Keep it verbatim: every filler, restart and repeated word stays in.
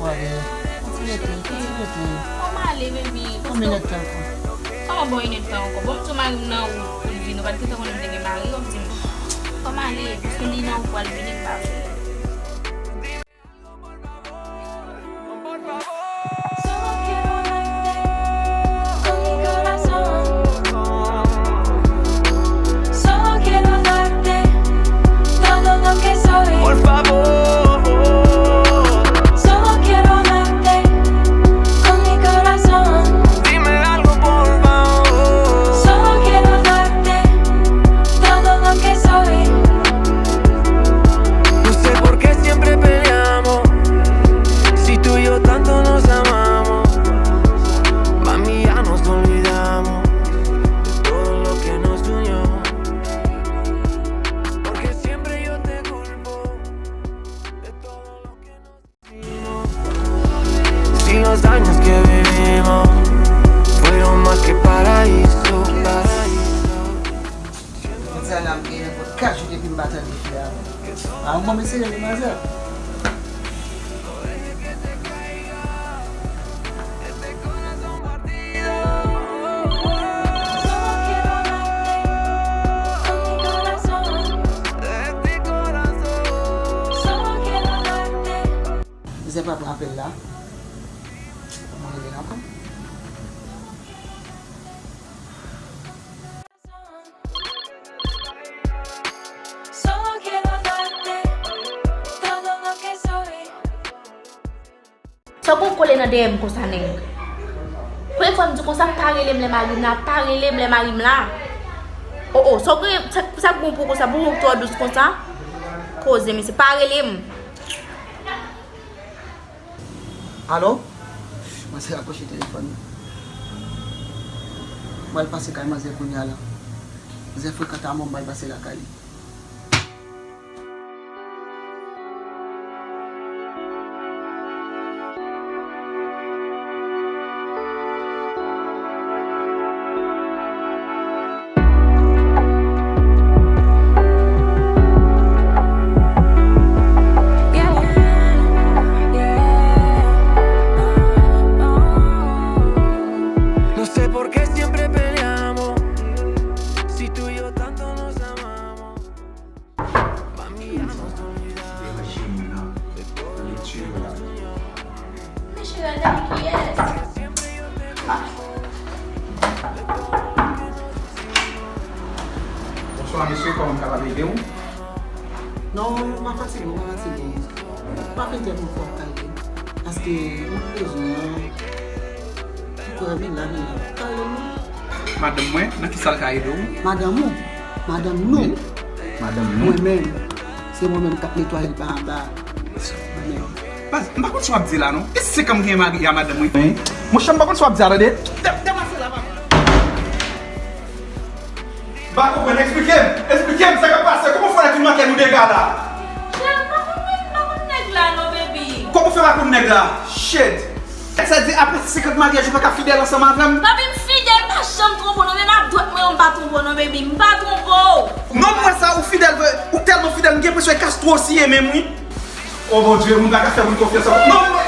Wale, kontinye te, kontinye te. Kòman ale, baby? Konbyen èdtan ankò? Kòman bon inèdtan ankò? Bon, m di w mari m nan wout pou l vini. Ou pa t gentan konnen m te gen mari, w ap di m. Kòman ale? Paske li nan wout pou al vini, m pa vle. Mwen di a la m gen nenpòt kat jou depi m pa tande fi a. A yon bon mesye li manzè. Mizè pa pran apèl la. Mwen rele l ankò. Sa w pran kole nan dèyè m konsa, nèg? Premye fwa m di w konsa, pa rele m lè mari m la, pa rele m lè mari m la. O, o, sa w gen, sa, sa k bon pou w konsa, pou w twò dous konsa? Koze, mesye, pa rele m. Alo? Manzè rakwoche telefòn nan. Mwen al pase kay manzè kounye a la. Manzè frekan ta mò, mwen al pase lakay li. No sé por qué siempre peleamos, si tú y yo tanto nos amamos. Mesye, gade kiyès. Bonswa, mesye, kòman m kapab ede w? Non, m pa fatige, m pa fatige. M pa fin fè moun fò kay li. Paske m bezwen an. Ou kwè vin la, vin la. Kay li non. Madanm mwen, nan ki sa l ka ede w? Madanm ou? Madanm nou? Wi. Madanm nou? Mwen menm. Se mwen menm k ap netwaye l pa anba. Mwen menm. Baz, m pa konn sa w ap di la non. E si se kan m gen mari a madanm wi. Wi. Monchè, m pa konn sa w ap di a, tande. Dam, dam, ase la, papa. M pa konprann, eksplike m. Eksplike m sa k ap pase. Kòman w fè nèg vin manke nou dega la? Chè, m pa konn nèg, m pa konn nèg la non, baby. Kòman w fè pa konn nèg la? Shit. Sa di apre senkant maryaj ou pa ka fidèl ansanm avè m? Papi, m fidèl, m pa janm twonpe w non, menm a dwèt mwen yo m pa twonpe w non, baby, m pa twonpe w. Non, m wè sa, ou fidèl vre, ou tèlman fidèl, m gen enpresyon e Castro w siye menm wi. O Bondye, moun pa ka fè moun konfyans ankò. Non, non,